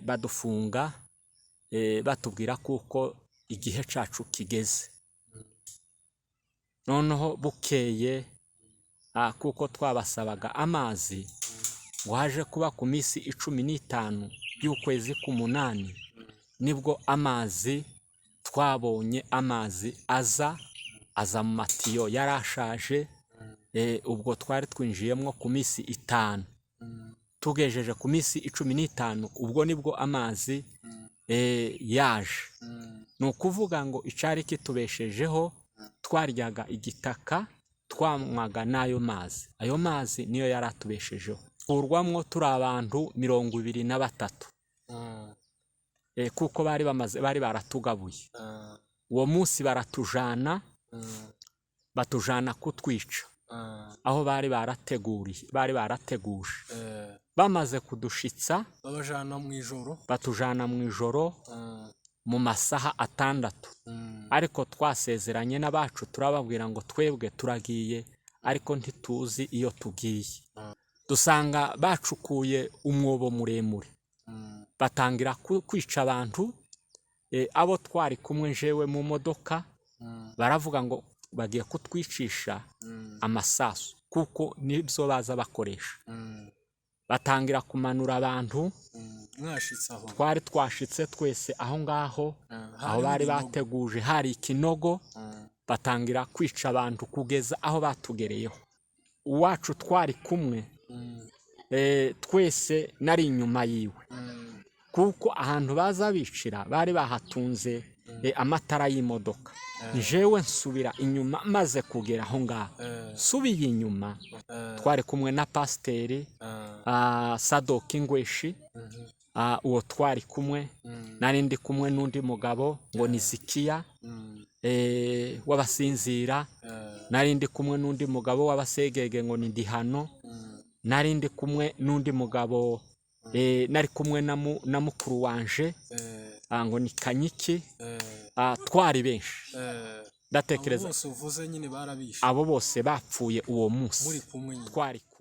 Badufunga batubwira kuko igihe cacu kigeze. Noneho bukeye, kuko twabasabaga amazi, ngo haje kuba ku minsi 15 y'ukwezi k'umunani, nibwo amazi twabonye, amazi aza mu matiyo yari ashaje. Ubwo twari twinjiyemo ku minsi 5, tugejeje ku minsi 15, ubwo nibwo amazi yaje. Ni ukuvuga ngo icari kitubeshejeho, twaryaga igitaka, twanywaga n'ayo mazi. Ayo mazi niyo yari atubeshejeho. Kurwamwo turi abantu 23, kuko bari bamaze, bari baratugabuye uwo munsi, baratujana, batujana kutwica aho bari barateguriye, bari barateguje. Bamaze kudushitsa, Babajana mu ijoro? Batujana mu ijoro mu masaha 6. Ariko twasezeranye n'abacu, turababwira ngo twebwe turagiye, ariko ntituzi iyo tugiye. Dusanga bacukuye umwobo muremure, batangira kwica abantu. Abo twari kumwe, njewe mu modoka, baravuga ngo bagiye kutwicisha amasasu, kuko nibyo baza bakoresha. Batangira kumanura abantu. Mwashitse aho? Twari twashitse twese aho ngaho. Aho Harimo bari ibinogo. bateguje, hari ikinogo. Batangira kwica abantu kugeza aho batugereyeho. Uwacu twari kumwe, twese nari inyuma yiwe, kuko ahantu baza bicira bari bahatunze amatara y'imodoka. Jewe nsubira inyuma, maze kugera aho ngaho, nsubiye inyuma, twari kumwe na pasiteri Sadoki Ngweshi. Uwo twari kumwe, nari ndi kumwe n'undi mugabo ngo ni Zikiya w'abasinzira. Nari ndi kumwe n'undi mugabo w'abasegege ngo ni Ndihano. Nari ndi kumwe n'undi mugabo, nari kumwe na mukuru wanje ngo ni Kanyiki. Twari benshi. Abo Ndatekereza bose uvuze nyine barabishe? Abo bose bapfuye uwo munsi. Muri kumwe nyine? Twari kumwe.